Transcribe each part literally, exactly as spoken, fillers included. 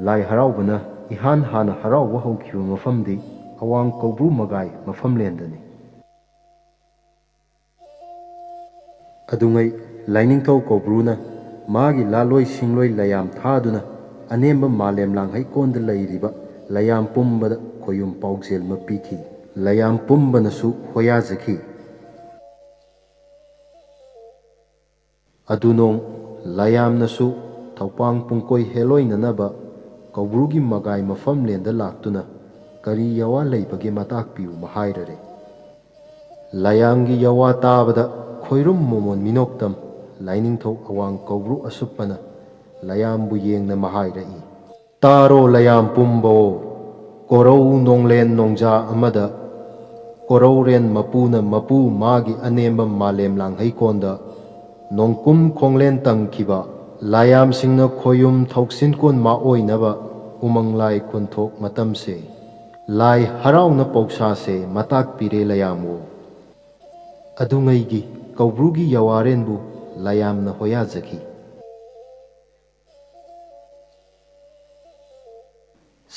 ꯂꯥꯏ ꯍꯔꯥꯎꯕꯅ ꯏꯍꯥꯟ ꯍꯥꯟꯅ ꯍꯔꯥꯎꯕ ꯍꯧꯈꯤꯕ ꯃꯐꯝꯗꯤ ꯑꯋꯥꯡ ꯀꯧꯕ꯭ꯔꯨ ꯃꯒꯥꯏ ꯃꯐꯝꯂꯦꯟꯗꯅꯤ꯫ ꯑꯗꯨꯉꯩ ꯂꯥꯏꯅꯤꯡꯊꯧ ꯀꯧꯕ꯭ꯔꯨꯅ ꯃꯥꯒꯤ ꯂꯥꯂꯣꯏ ꯁꯤꯡꯂꯣꯏ ꯂꯌꯥꯝ ꯊꯥꯗꯨꯅ ꯑꯅꯦꯝꯕ ꯃꯥꯂꯦꯝ ꯂꯥꯡꯍꯩꯀꯣꯟꯗ ꯂꯩꯔꯤꯕ ꯂꯌꯥꯝ ꯄꯨꯝꯕꯗ ꯈꯣꯌꯨꯝ ꯄꯥꯎꯖꯦꯜ ꯑꯃ ꯄꯤꯈꯤ꯫ ꯂꯌꯥꯝ ꯄꯨꯝꯕꯅꯁꯨ ꯍꯣꯌꯥꯖꯈꯤ꯫ ꯑꯗꯨꯅꯣꯡ ꯂꯌꯥꯝꯅꯁꯨ ꯊꯧꯄꯥꯡ ꯄꯨꯡꯀꯣꯏ ꯍꯦꯜꯂꯣꯏꯅꯅꯕ ꯀꯧꯕ꯭ꯔꯨꯒꯤ ꯃꯒꯥꯏ ꯃꯐꯝꯂꯦꯟꯗ ꯂꯥꯛꯇꯨꯅ ꯀꯔꯤ ꯌꯋꯥ ꯂꯩꯕꯒꯦ ꯃꯇꯥꯛꯄꯤꯌꯨ ꯃꯍꯥꯏꯔꯔꯦ꯫ ꯂꯌꯥꯝꯒꯤ ꯌꯋꯥ ꯇꯥꯕꯗ ꯈꯣꯏꯔꯨꯝ ꯃꯣꯃꯣꯟ ꯃꯤꯅꯣꯛꯇꯝ ꯂꯥꯏꯅꯤꯡꯊꯧ ꯑꯋꯥꯡ ꯀꯧꯕ꯭ꯔꯨ ꯑꯁꯨꯞꯄꯅ ꯂꯌꯥꯝꯕꯨ ꯌꯦꯡꯅ ꯃꯍꯥꯏꯔꯛꯏ꯫ ꯇꯥꯔꯣ ꯂꯌꯥꯝ ꯄꯨꯝꯕꯑꯣ, ꯀꯣꯔꯧ ꯅꯣꯡꯂꯦꯟ ꯅꯣꯡꯖꯥ ꯑꯃꯗ ꯀꯣꯔꯧꯔꯦꯟ ꯃꯄꯨꯅ ꯃꯄꯨ ꯃꯥꯒꯤ ꯑꯅꯦꯝꯕ ꯃꯥꯂꯦꯝ ꯂꯥꯡꯍꯩꯀꯣꯟꯗ ꯅꯣꯡꯀꯨꯝ ꯈꯣꯡꯂꯦꯟ ꯇꯝꯈꯤꯕ ꯂꯥꯌꯥꯝꯁꯤꯡꯅ ꯈꯣꯌꯨꯝ ꯊꯧꯁꯤꯟꯀꯣꯟ ꯃꯥꯑꯣꯏꯅꯕ ꯎꯃꯪ ꯂꯥꯏ ꯈꯨꯟꯊꯣꯛ ꯃꯇꯝꯁꯦ ꯂꯥꯏ ꯍꯔꯥꯎꯅ ꯄꯧꯁꯥꯁꯦ ꯃꯇꯥꯛꯄꯤꯔꯦ ꯂꯌꯥꯝꯕꯨ꯫ ꯑꯗꯨꯉꯩꯒꯤ ꯀꯧꯕ꯭ꯔꯨꯒꯤ ꯌꯋꯥꯔꯦꯟꯕꯨ ꯂꯌꯥꯝꯅ ꯍꯣꯌꯥꯖꯈꯤ꯫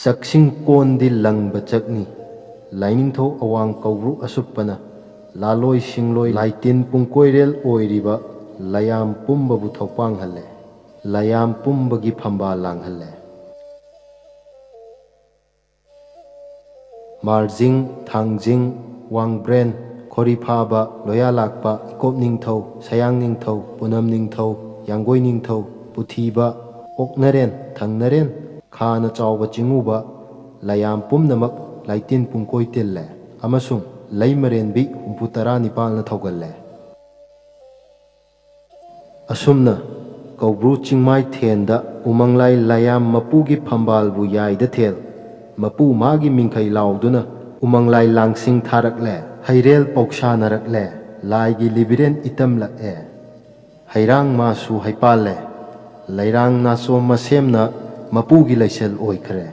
ꯆꯥꯛꯁꯤꯡ ꯀꯣꯟꯗꯤ ꯂꯪꯕ ꯆꯥꯛꯅꯤ꯫ ꯂꯥꯏꯅꯤꯡꯊꯧ ꯑꯋꯥꯡ ꯀꯧꯕ꯭ꯔꯨ ꯑꯁꯨꯞꯄꯅ ꯂꯥꯂꯣꯏ ꯁꯤꯡꯂꯣꯏ ꯂꯥꯏꯇꯤꯟ ꯄꯨꯡꯀꯣꯏꯔꯦꯜ ꯑꯣꯏꯔꯤꯕ ꯂꯌꯥꯝ ꯄꯨꯝꯕꯕꯨ ꯊꯧꯄꯥꯡꯍꯜꯂꯦ꯫ ꯂꯌꯥꯝ ꯄꯨꯝꯕꯒꯤ ꯐꯝꯕꯥꯜ ꯂꯥꯡꯍꯜꯂꯦ꯫ ꯃꯥꯔꯖꯤꯡ, ꯊꯥꯡꯖꯤꯡ, ꯋꯥꯡꯕ꯭ꯔꯦꯟ, ꯈꯣꯔꯤꯐꯥꯕ, ꯂꯣꯌꯥꯂꯥꯛꯄ, ꯏꯀꯣꯞ ꯅꯤꯡꯊꯧ, ꯁꯌꯥꯡ ꯅꯤꯡꯊꯧ, ꯄꯨꯅꯝ ꯅꯤꯡꯊꯧ, ꯌꯥꯡꯒꯣꯏ ꯅꯤꯡꯊꯧ, ꯄꯨꯊꯤꯕ, ꯑꯣꯛꯅꯔꯦꯟ, ꯊꯪꯅꯔꯦꯟ, ꯈꯥꯅ ꯆꯥꯎꯕ ꯆꯤꯡꯉꯨꯕ, ꯂꯌꯥꯝ ꯄꯨꯝꯅꯃꯛ ꯂꯥꯏꯇꯤꯟ ꯄꯨꯡꯀꯣꯏ ꯇꯤꯜꯂꯦ ꯑꯃꯁꯨꯡ ꯂꯩꯃꯔꯦꯟꯕꯤ ꯍꯨꯝꯐꯨ ꯇꯔꯥ ꯅꯤꯄꯥꯜꯅ ꯊꯧꯒꯜꯂꯦ꯫ ꯑꯁꯨꯝꯅ ꯀꯧꯕ꯭ꯔꯨ ꯆꯤꯡꯃꯥꯏ ꯊꯦꯟꯗ ꯎꯃꯪꯂꯥꯏ ꯂꯌꯥꯝ ꯃꯄꯨꯒꯤ ꯐꯝꯕꯥꯜꯕꯨ ꯌꯥꯏꯗ ꯊꯦꯜ, ꯃꯄꯨ ꯃꯥꯒꯤ ꯃꯤꯡꯈꯩ ꯂꯥꯎꯗꯨꯅ ꯎꯃꯪꯂꯥꯏ ꯂꯥꯡꯁꯤꯡ ꯊꯥꯔꯛꯂꯦ, ꯍꯩꯔꯦꯜ ꯄꯧꯁꯥꯅꯔꯛꯂꯦ, ꯂꯥꯏꯒꯤ ꯂꯤꯕꯤꯔꯦꯟ ꯏꯇꯝꯂꯛꯑꯦ꯫ ꯍꯩꯔꯥꯡ ꯃꯥꯁꯨ ꯍꯩꯄꯥꯜꯂꯦ, ꯂꯩꯔꯥꯡ ꯅꯥꯆꯣꯝ ꯃꯁꯦꯝꯅ ꯃꯄꯨꯒꯤ ꯂꯩꯁꯦꯜ ꯑꯣꯏꯈ꯭ꯔꯦ꯫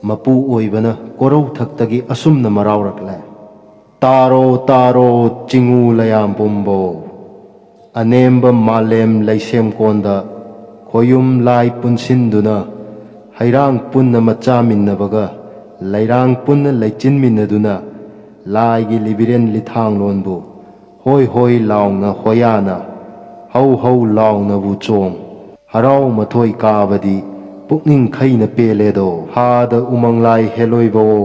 ꯃꯄꯨ ꯑꯣꯏꯕꯅ ꯀꯣꯔꯧ ꯊꯛꯇꯒꯤ ꯑꯁꯨꯝꯅ ꯃꯔꯥꯎꯔꯛꯂꯦ꯫ ꯇꯥꯔꯣ ꯇꯥꯔꯣ ꯆꯤꯡꯉꯨ ꯂꯌꯥꯝ ꯄꯨꯝꯕꯣ, ꯑꯅꯦꯝꯕ ꯃꯥꯂꯦꯝ ꯂꯩꯁꯦꯝꯀꯣꯟꯗ ꯈꯣꯌꯨꯝ ꯂꯥꯏ ꯄꯨꯟꯁꯤꯟꯗꯨꯅ ꯍꯩꯔꯥꯡ ꯄꯨꯟꯅ ꯃꯆꯥꯃꯤꯟꯅꯕꯒ ꯂꯩꯔꯥꯡ ꯄꯨꯟꯅ ꯂꯩꯆꯤꯟꯃꯤꯟꯅꯗꯨꯅ ꯂꯥꯏꯒꯤ ꯂꯤꯕꯤꯔꯦꯟ ꯂꯤꯊꯥꯡꯂꯣꯟꯕꯨ ꯍꯣꯏ ꯍꯣꯏ ꯂꯥꯎꯅ ꯍꯣꯌꯥꯅ ꯍꯧ ꯍꯧ ꯂꯥꯎꯅꯕꯨ ꯆꯣꯡ꯫ ꯍꯔꯥꯎ ꯃꯊꯣꯏ ꯀꯥꯕꯗꯤ ꯄꯨꯛꯅꯤꯡ ꯈꯩꯅ ꯄꯦꯜꯂꯦꯗꯣ꯫ ꯍꯥꯗ ꯎꯃꯪꯂꯥꯏ ꯍꯦꯂꯣꯏꯕꯋꯣ,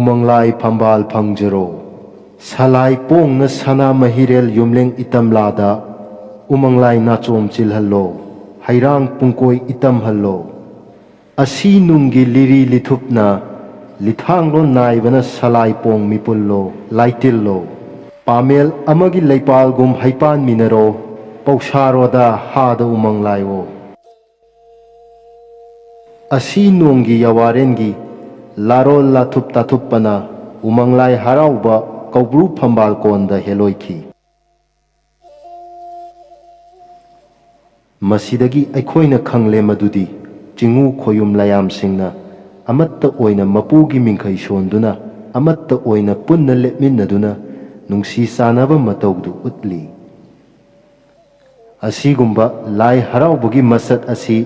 ꯎꯃꯪꯂꯥꯏ ꯐꯝꯕꯥꯜ ꯐꯪꯖꯔꯣ꯫ ꯁꯂꯥꯏ ꯄꯣꯡꯅ ꯁꯅꯥ ꯃꯍꯤꯔꯦꯜ ꯌꯨꯝꯂꯦꯡ ꯏꯇꯝꯂꯥꯗ ꯎꯃꯪꯂꯥꯏ ꯅꯥꯆꯣꯝ ꯆꯤꯜꯍꯜꯂꯣ, ꯍꯩꯔꯥꯡ ꯄꯨꯡꯀꯣꯏ ꯏꯇꯝꯍꯜꯂꯣ꯫ ꯑꯁꯤ ꯅꯨꯡꯒꯤ ꯂꯤꯔꯤ ꯂꯤꯊꯨꯞꯅ ꯂꯤꯊꯥꯡꯂꯣꯟ ꯅꯥꯏꯕꯅ ꯁꯂꯥꯏ ꯄꯣꯡ ꯃꯤꯄꯨꯜꯂꯣ, ꯂꯥꯏꯇꯤꯜꯂꯣ꯫ ꯄꯥꯃꯦꯜ ꯑꯃꯒꯤ ꯂꯩꯄꯥꯜꯒꯨꯝ ꯍꯩꯄꯥꯟꯃꯤꯟꯅꯔꯣ, ꯄꯧꯁꯥꯔꯣꯗ ꯍꯥꯗ ꯎꯃꯪ ꯂꯥꯏꯋꯣ꯫ ꯑꯁꯤ ꯅꯣꯡꯒꯤ ꯌꯥꯋꯥꯔꯦꯟꯒꯤ ꯂꯥꯔꯣꯜ ꯂꯥꯊꯨꯞ ꯇꯥꯊꯨꯞꯄꯅ ꯎꯃꯪꯂꯥꯏ ꯍꯔꯥꯎꯕ ꯀꯧꯕ꯭ꯔꯨ ꯐꯝꯕꯥꯜ ꯀꯣꯟꯗ ꯍꯦꯜꯂꯣꯏꯈꯤ꯫ ꯃꯁꯤꯗꯒꯤ ꯑꯩꯈꯣꯏꯅ ꯈꯪꯂꯦ ꯃꯗꯨꯗꯤ ꯆꯤꯡꯉꯨ ꯈꯣꯌꯨꯝ ꯂꯥꯌꯥꯝꯁꯤꯡꯅ ꯑꯃꯠꯇ ꯑꯣꯏꯅ ꯃꯄꯨꯒꯤ ꯃꯤꯡꯈꯩ ꯁꯣꯟꯗꯨꯅ ꯑꯃꯠꯇ ꯑꯣꯏꯅ ꯄꯨꯟꯅ ꯂꯦꯞꯃꯤꯟꯅꯗꯨꯅ ꯅꯨꯡꯁꯤ ꯆꯥꯟꯅꯕ ꯃꯇꯧꯗꯨ ꯎꯠꯂꯤ꯫ ꯑꯁꯤꯒꯨꯝꯕ ꯂꯥꯏ ꯍꯔꯥꯎꯕꯒꯤ ꯃꯁꯛ ꯑꯁꯤ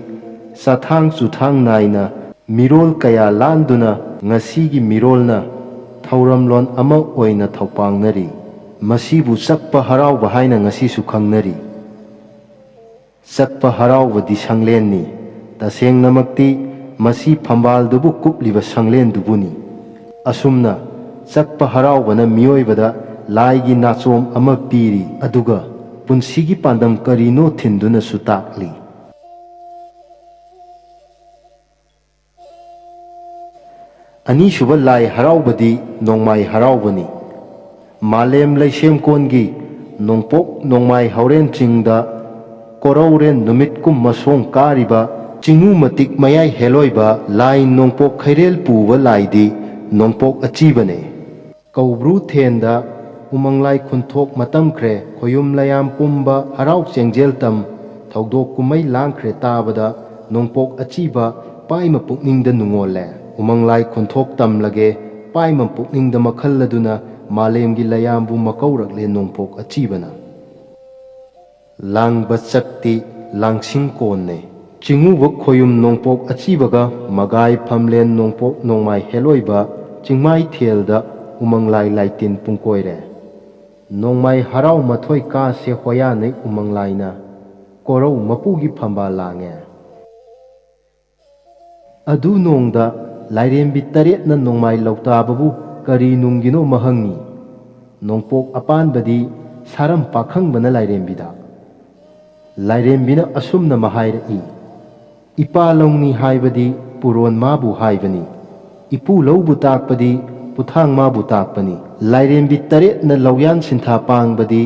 ꯆꯥꯊꯥꯡ ꯆꯨꯊꯥꯡ ꯅꯥꯏꯅ ꯃꯤꯔꯣꯜ ꯀꯌꯥ ꯂꯥꯟꯗꯨꯅ ꯉꯁꯤꯒꯤ ꯃꯤꯔꯣꯜꯅ ꯊꯧꯔꯝꯂꯣꯟ ꯑꯃ ꯑꯣꯏꯅ ꯊꯧꯄꯥꯡꯅꯔꯤ꯫ ꯃꯁꯤꯕꯨ ꯆꯛꯄ ꯍꯔꯥꯎꯕ ꯍꯥꯏꯅ ꯉꯁꯤꯁꯨ ꯈꯪꯅꯔꯤ꯫ ꯆꯛꯄ ꯍꯔꯥꯎꯕꯗꯤ ꯁꯪꯂꯦꯟꯅꯤ꯫ ꯇꯁꯦꯡꯅꯃꯛꯇꯤ ꯃꯁꯤ ꯐꯝꯕꯥꯜꯗꯨꯕꯨ ꯀꯨꯞꯂꯤꯕ ꯁꯪꯂꯦꯟꯗꯨꯕꯨꯅꯤ꯫ ꯑꯁꯨꯝꯅ ꯆꯛꯄ ꯍꯔꯥꯎꯕꯅ ꯃꯤꯑꯣꯏꯕꯗ ꯂꯥꯏꯒꯤ ꯅꯥꯆꯣꯝ ꯑꯃ ꯄꯤꯔꯤ, ꯑꯗꯨꯒ ꯄꯨꯟꯁꯤꯒꯤ ꯄꯥꯟꯗꯝ ꯀꯔꯤꯅꯣ ꯊꯤꯟꯗꯨꯅꯁꯨ ꯇꯥꯛꯂꯤ꯫ ꯑꯅꯤꯁꯨꯕ ꯂꯥꯏ ꯍꯔꯥꯎꯕꯗꯤ ꯅꯣꯡꯃꯥꯏ ꯍꯔꯥꯎꯕꯅꯤ꯫ ꯃꯥꯂꯦꯝ ꯂꯩꯁꯦꯝꯀꯣꯟꯒꯤ ꯅꯣꯡꯄꯣꯛ ꯅꯣꯡꯃꯥꯏ ꯍꯧꯔꯦꯟ ꯆꯤꯡꯗ ꯀꯣꯔꯧꯔꯦꯟ ꯅꯨꯃꯤꯠꯀꯨꯝ ꯃꯁꯣꯡ ꯀꯥꯔꯤꯕ ꯆꯤꯡꯉꯨ ꯃꯇꯤꯛ ꯃꯌꯥꯏ ꯍꯦꯜꯂꯣꯏꯕ ꯂꯥꯏ ꯅꯣꯡꯄꯣꯛ ꯈꯩꯔꯦꯜ ꯄꯨꯕ ꯂꯥꯏꯗꯤ ꯅꯣꯡꯄꯣꯛ ꯑꯆꯤꯕꯅꯦ꯫ ꯀꯧꯕ꯭ꯔꯨ ꯊꯦꯟꯗ ꯎꯃꯪꯂꯥꯏ ꯈꯨꯟꯊꯣꯛ ꯃꯇꯝꯈ꯭ꯔꯦ, ꯈꯣꯌꯨꯝ ꯂꯌꯥꯝ ꯄꯨꯝꯕ ꯍꯔꯥꯎ ꯆꯦꯡꯖꯦꯜ ꯇꯝ, ꯊꯧꯗꯣꯛ ꯀꯨꯝꯃꯩ ꯂꯥꯡꯈ꯭ꯔꯦ ꯇꯥꯕꯗ ꯅꯣꯡꯄꯣꯛ ꯑꯆꯤꯕ ꯄꯥꯏꯃ ꯄꯨꯛꯅꯤꯡꯗ ꯅꯨꯡꯉꯣꯜꯂꯦ꯫ ꯎꯃꯪꯂꯥꯏ ꯈꯨꯟꯊꯣꯛ ꯇꯝꯂꯒꯦ ꯄꯥꯏꯃ ꯄꯨꯛꯅꯤꯡꯗ ꯃꯈꯜꯂꯗꯨꯅ ꯃꯥꯂꯦꯝꯒꯤ ꯂꯌꯥꯝꯕꯨ ꯃꯀꯧꯔꯛꯂꯦ ꯅꯣꯡꯄꯣꯛ ꯑꯆꯤꯕꯅ꯫ ꯂꯥꯡꯕ ꯆꯛꯇꯤ ꯂꯥꯡꯁꯤꯡ ꯀꯣꯟꯅꯦ꯫ ꯆꯤꯡꯉꯨꯕ ꯈꯣꯌꯨꯝ ꯅꯣꯡꯄꯣꯛ ꯑꯆꯤꯕꯒ ꯃꯒꯥꯏ ꯐꯝꯂꯦꯟ ꯅꯣꯡꯄꯣꯛ ꯅꯣꯡꯃꯥꯏ ꯍꯦꯜꯂꯣꯏꯕ ꯆꯤꯡꯃꯥꯏ ꯊꯦꯜꯗ ꯎꯃꯪ ꯂꯥꯏ ꯂꯥꯏꯇꯤꯟ ꯄꯨꯡꯀꯣꯏꯔꯦ꯫ ꯅꯣꯡꯃꯥꯏ ꯍꯔꯥꯎ ꯃꯊꯣꯏ ꯀꯥꯁꯦ ꯍꯣꯌꯥꯅꯩ ꯎꯃꯪ ꯂꯥꯏꯅ ꯀꯣꯔꯧ ꯃꯄꯨꯒꯤ ꯐꯝꯕꯥꯜ ꯂꯥꯡꯉꯦ꯫ ꯑꯗꯨ ꯅꯣꯡꯗ ꯂꯥꯏꯔꯦꯝꯕꯤ ꯇꯔꯦꯠꯅ ꯅꯣꯡꯃꯥꯏ ꯂꯧꯇꯥꯕꯕꯨ ꯀꯔꯤ ꯅꯨꯡꯒꯤꯅꯣ ꯃꯍꯪꯉꯤ꯫ ꯅꯣꯡꯄꯣꯛ ꯑꯄꯥꯟꯕꯗꯤ ꯁꯥꯔꯝ ꯄꯥꯈꯪꯕꯅ ꯂꯥꯏꯔꯦꯝꯕꯤꯗ꯫ ꯂꯥꯏꯔꯦꯝꯕꯤꯅ ꯑꯁꯨꯝꯅ ꯃꯍꯥꯏꯔꯛꯏ, "ꯏꯄꯥ ꯂꯧꯅꯤ ꯍꯥꯏꯕꯗꯤ ꯄꯨꯔꯣꯟ ꯃꯥꯕꯨ ꯍꯥꯏꯕꯅꯤ꯫ ꯏꯄꯨ ꯂꯧꯕꯨ ꯇꯥꯛꯄꯗꯤ ꯄꯨꯊꯥꯡ ꯃꯥꯕꯨ ꯇꯥꯛꯄꯅꯤ꯫ ꯂꯥꯏꯔꯦꯝꯕꯤ ꯇꯔꯦꯠꯅ ꯂꯧꯌꯥꯟ ꯁꯤꯟꯊꯥ ꯄꯥꯡꯕꯗꯤ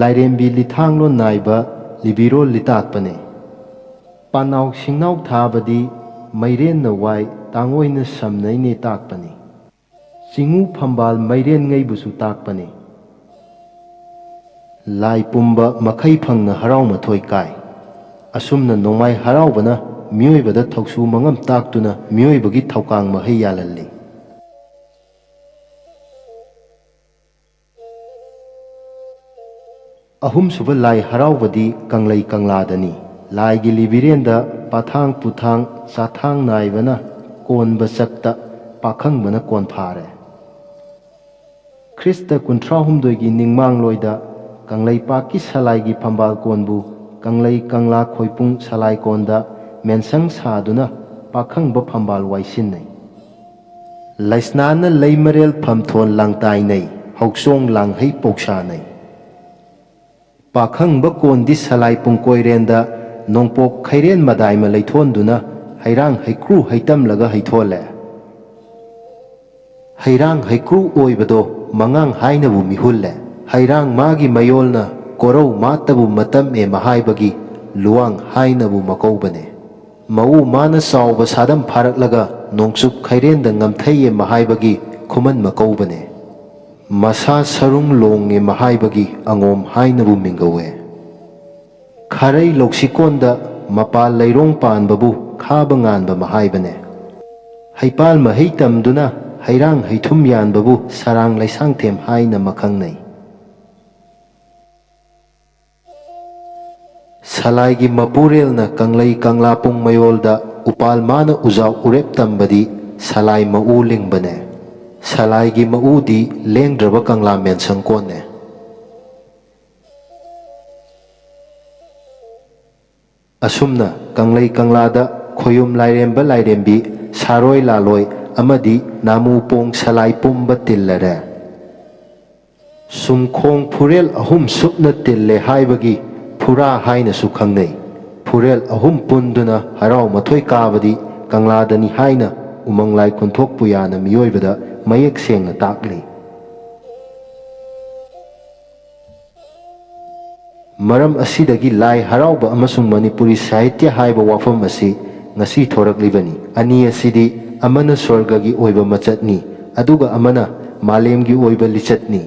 ꯂꯥꯏꯔꯦꯝꯕꯤ ꯂꯤꯊꯥꯡꯂꯣꯟ ꯅꯥꯏꯕ ꯂꯤꯕꯤꯔꯣꯜ ꯂꯤꯇꯥꯛꯄꯅꯦ꯫ ꯄꯥꯅꯥꯎ ꯁꯤꯡꯅꯥꯎ ꯊꯥꯕꯗꯤ ꯃꯩꯔꯦꯟꯅ ꯋꯥꯏ ꯇꯥꯡꯑꯣꯏꯅ ꯁꯝꯅꯩꯅꯦ ꯇꯥꯛꯄꯅꯤ꯫ ꯆꯤꯡꯉꯨ ꯐꯝꯕꯥꯜ ꯃꯩꯔꯦꯟꯉꯩꯕꯨꯁꯨ ꯇꯥꯛꯄꯅꯤ"꯫ ꯂꯥꯏ ꯄꯨꯝꯕ ꯃꯈꯩ ꯐꯪꯅ ꯍꯔꯥꯎ ꯃꯊꯣꯏ ꯀꯥꯏ꯫ ꯑꯁꯨꯝꯅ ꯅꯣꯡꯃꯥꯏ ꯍꯔꯥꯎꯕꯅ ꯃꯤꯑꯣꯏꯕꯗ ꯊꯧꯁꯨ ꯃꯉꯝ ꯇꯥꯛꯇꯨꯅ ꯃꯤꯑꯣꯏꯕꯒꯤ ꯊꯧꯀꯥꯡ ꯃꯍꯩ ꯌꯥꯜꯍꯜꯂꯤ꯫ ꯑꯍꯨꯝꯁꯨꯕ ꯂꯥꯏ ꯍꯔꯥꯎꯕꯗꯤ ꯀꯪꯂꯩ ꯀꯪꯂꯥꯗꯅꯤ꯫ ꯂꯥꯏꯒꯤ ꯂꯤꯕꯤꯔꯦꯟꯗ ꯄꯥꯊꯥꯡ ꯄꯨꯊꯥꯡ ꯆꯥꯊꯥꯡ ꯅꯥꯏꯕꯅ ꯀꯣꯟꯕ ꯆꯛꯇ ꯄꯥꯈꯪꯕꯅ ꯀꯣꯟꯐꯥꯔꯦ꯫ ꯈ꯭ꯔꯤꯁꯇ ꯀꯨꯟꯊ꯭ꯔꯥꯍꯨꯝꯗꯣꯏꯒꯤ ꯅꯤꯡꯃꯥꯡꯂꯣꯏꯗ ꯀꯪꯂꯩꯄꯥꯛꯀꯤ ꯁꯂꯥꯏꯒꯤ ꯐꯝꯕꯥꯜ ꯀꯣꯟꯕꯨ ꯀꯪꯂꯩ ꯀꯪꯂꯥ ꯈꯣꯏꯄꯨꯡ ꯁꯂꯥꯏ ꯀꯣꯟꯗ ꯃꯦꯟꯁꯪ ꯁꯥꯗꯨꯅ ꯄꯥꯈꯪꯕ ꯐꯝꯕꯥꯜ ꯋꯥꯏꯁꯤꯟꯅꯩ꯫ ꯂꯩꯁꯅꯥꯅ ꯂꯩꯃꯔꯦꯜ ꯐꯝꯊꯣꯟ ꯂꯥꯡꯇꯥꯏꯅꯩ, ꯍꯧꯆꯣꯡ ꯂꯥꯡꯍꯩ ꯄꯧꯁꯥꯅꯩ꯫ ꯄꯥꯈꯪꯕ ꯀꯣꯟꯗꯤ ꯁꯂꯥꯏ ꯄꯨꯡꯀꯣꯏꯔꯦꯟꯗ ꯅꯣꯡꯄꯣꯛ ꯈꯩꯔꯦꯟ ꯃꯗꯥꯏꯃ ꯂꯩꯊꯣꯟꯗꯨꯅ ꯍꯩꯔꯥꯡ ꯍꯩꯀ꯭ꯔꯨ ꯍꯩꯇꯝꯂꯒ ꯍꯩꯊꯣꯜꯂꯦ꯫ ꯍꯩꯔꯥꯡ ꯍꯩꯀ꯭ꯔꯨ ꯑꯣꯏꯕꯗꯣ ꯃꯉꯥꯡ ꯍꯥꯏꯅꯕꯨ ꯃꯤꯍꯨꯜꯂꯦ꯫ ꯍꯩꯔꯥꯡ ꯃꯥꯒꯤ ꯃꯌꯣꯜꯅ ꯀꯣꯔꯧ ꯃꯥꯠꯇꯕꯨ ꯃꯇꯝ ꯑꯦ ꯃꯍꯥꯏꯕꯒꯤ ꯂꯨꯋꯥꯡ ꯍꯥꯏꯅꯕꯨ ꯃꯀꯧꯕꯅꯦ꯫ ꯃꯎ ꯃꯥꯅ ꯆꯥꯎꯕ ꯁꯥꯗꯝ ꯐꯥꯔꯛꯂꯒ ꯅꯣꯡꯆꯨꯞ ꯈꯩꯔꯦꯟꯗ ꯉꯝꯊꯩꯌꯦ ꯃꯍꯥꯏꯕꯒꯤ ꯈꯨꯃꯟ ꯃꯀꯧꯕꯅꯦ꯫ ꯃꯁꯥ ꯁꯔꯨꯡ ꯂꯣꯡꯉꯦ ꯃꯍꯥꯏꯕꯒꯤ ꯑꯉꯣꯝ ꯍꯥꯏꯅꯕꯨ ꯃꯤꯡꯒꯧꯋꯦ꯫ ꯈꯥꯔꯩ ꯂꯧꯁꯤꯀꯣꯟꯗ ꯃꯄꯥꯜ ꯂꯩꯔꯣꯡ ꯄꯥꯟꯕꯕꯨ ꯈꯥꯕ ꯉꯥꯟꯕ ꯃꯍꯥꯏꯕꯅꯦ꯫ ꯍꯩꯄꯥꯜ ꯃꯍꯩ ꯇꯝꯗꯨꯅ ꯍꯩꯔꯥꯡ ꯍꯩꯊꯨꯝ ꯌꯥꯟꯕꯕꯨ ꯁꯔꯥꯡ ꯂꯩꯁꯥꯡꯊꯦꯝ ꯍꯥꯏꯅ ꯃꯈꯪꯅꯩ꯫ ꯁꯂꯥꯏꯒꯤ ꯃꯄꯨꯔꯦꯜꯅ ꯀꯪꯂꯩ ꯀꯪꯂꯥ ꯄꯨꯡ ꯃꯌꯣꯜꯗ ꯎꯄꯥꯜ ꯃꯥꯅ ꯎꯖꯥꯎ ꯎꯔꯦꯞ ꯇꯝꯕꯗꯤ ꯁꯂꯥꯏ ꯃꯎ ꯂꯤꯡꯕꯅꯦ꯫ ꯁꯂꯥꯏꯒꯤ ꯃꯎꯗꯤ ꯂꯦꯡꯗ꯭ꯔꯕ ꯀꯪꯂꯥ ꯃꯦꯟꯁꯪ ꯀꯣꯟꯅꯦ꯫ ꯑꯁꯨꯝꯅ ꯀꯪꯂꯩ ꯀꯪꯂꯥꯗ ꯈꯣꯌꯨꯝ ꯂꯥꯏꯔꯦꯝꯕ ꯂꯥꯏꯔꯦꯝꯕꯤ, ꯁꯥꯔꯣꯏ ꯂꯥꯂꯣꯏ ꯑꯃꯗꯤ ꯅꯥꯃꯨ ꯄꯣꯡ ꯁꯂꯥꯏ ꯄꯨꯝꯕ ꯇꯤꯜꯂꯔꯦ꯫ ꯁꯨꯝꯈꯣꯡ ꯐꯨꯔꯦꯜ ꯑꯍꯨꯝ ꯁꯨꯞꯅ ꯇꯤꯜꯂꯦ ꯍꯥꯏꯕꯒꯤ ꯐꯨꯔꯥ ꯍꯥꯏꯅꯁꯨ ꯈꯪꯅꯩ꯫ ꯐꯨꯔꯦꯜ ꯑꯍꯨꯝ ꯄꯨꯟꯗꯨꯅ ꯍꯔꯥꯎ ꯃꯊꯣꯏ ꯀꯥꯕꯗꯤ ꯀꯪꯂꯥꯗꯅꯤ ꯍꯥꯏꯅ ꯎꯃꯪ ꯂꯥꯏ ꯀꯨꯟꯊꯣꯛ ꯄꯨꯌꯥꯅ ꯃꯤꯑꯣꯏꯕꯗ ꯃꯌꯦꯛ ꯁꯦꯡꯅ ꯇꯥꯛꯂꯤ꯫ ꯃꯔꯝ ꯑꯁꯤꯗꯒꯤ ꯂꯥꯏ ꯍꯔꯥꯎꯕ ꯑꯃꯁꯨꯡ ꯃꯅꯤꯄꯨꯔꯤ ꯁꯥꯍꯤꯇ꯭ꯌ ꯍꯥꯏꯕ ꯋꯥꯐꯝ ꯑꯁꯤ ꯉꯁꯤ ꯊꯣꯔꯛꯂꯤꯕꯅꯤ꯫ ꯑꯅꯤ ꯑꯁꯤꯗꯤ ꯑꯃꯅ ꯁ꯭ꯋꯔꯒꯒꯤ ꯑꯣꯏꯕ ꯃꯆꯠꯅꯤ, ꯑꯗꯨꯒ ꯑꯃꯅ ꯃꯥꯂꯦꯝꯒꯤ ꯑꯣꯏꯕ ꯂꯤꯆꯠꯅꯤ꯫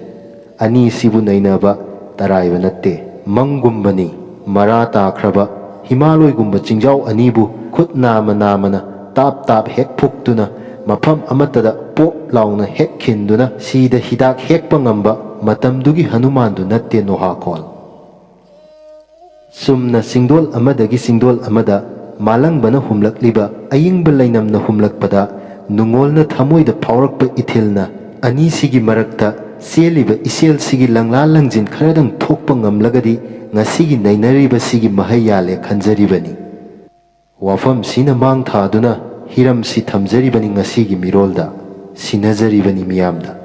ꯑꯅꯤꯁꯤꯕꯨ ꯅꯩꯅꯕ ꯇꯔꯥꯏꯕ ꯅꯠꯇꯦ, ꯃꯪꯒꯨꯝꯕꯅꯤ꯫ ꯃꯔꯥ ꯇꯥꯈ꯭ꯔꯕ ꯍꯤꯃꯥꯂꯣꯏꯒꯨꯝꯕ ꯆꯤꯡꯖꯥꯎ ꯑꯅꯤꯕꯨ ꯈꯨꯠ ꯅꯥꯝꯃ ꯅꯥꯝꯃꯅ ꯇꯥꯞ ꯇꯥꯞ ꯍꯦꯛ ꯐꯨꯛꯇꯨꯅ ꯃꯐꯝ ꯑꯃꯠꯇꯗ ꯄꯣꯞ ꯂꯥꯎꯅ ꯍꯦꯛ ꯈꯤꯟꯗꯨꯅ ꯁꯤꯗ ꯍꯤꯗꯥꯛ ꯍꯦꯛꯄ ꯉꯝꯕ ꯃꯇꯝꯗꯨꯒꯤ ꯍꯅꯨꯃꯥꯟꯗꯨ ꯅꯠꯇꯦ ꯅꯣꯍꯥꯈꯣꯜ꯫ ꯆꯨꯝꯅ ꯆꯤꯡꯗꯣꯜ ꯑꯃꯗꯒꯤ ꯆꯤꯡꯗꯣꯜ ꯑꯃꯗ ꯃꯥꯂꯪꯕꯅ ꯍꯨꯝꯂꯛꯂꯤꯕ, ꯑꯏꯪꯕ ꯂꯩꯅꯝꯅ ꯍꯨꯝꯂꯛꯄꯗ ꯅꯨꯡꯉꯣꯜꯅ ꯊꯃꯣꯏꯗ ꯐꯥꯎꯔꯛꯄ ꯏꯊꯤꯜꯅ ꯑꯅꯤꯁꯤꯒꯤ ꯃꯔꯛꯇ ꯆꯦꯜꯂꯤꯕ ꯏꯆꯦꯜꯁꯤꯒꯤ ꯂꯪꯂꯥ ꯂꯪꯖꯤꯟ ꯈꯔꯗꯪ ꯊꯣꯛꯄ ꯉꯝꯂꯒꯗꯤ ꯉꯁꯤꯒꯤ ꯅꯩꯅꯔꯤꯕꯁꯤꯒꯤ ꯃꯍꯩ ꯌꯥꯜꯂꯦ ꯈꯟꯖꯔꯤꯕꯅꯤ꯫ ꯋꯥꯐꯝꯁꯤꯅ ꯃꯥꯡ ꯊꯥꯗꯨꯅ ꯍꯤꯔꯝꯁꯤ ꯊꯝꯖꯔꯤꯕꯅꯤ ꯉꯁꯤꯒꯤ ꯃꯤꯔꯣꯜꯗ, ꯁꯤꯟꯅꯖꯔꯤꯕꯅꯤ ꯃꯤꯌꯥꯝꯗ꯫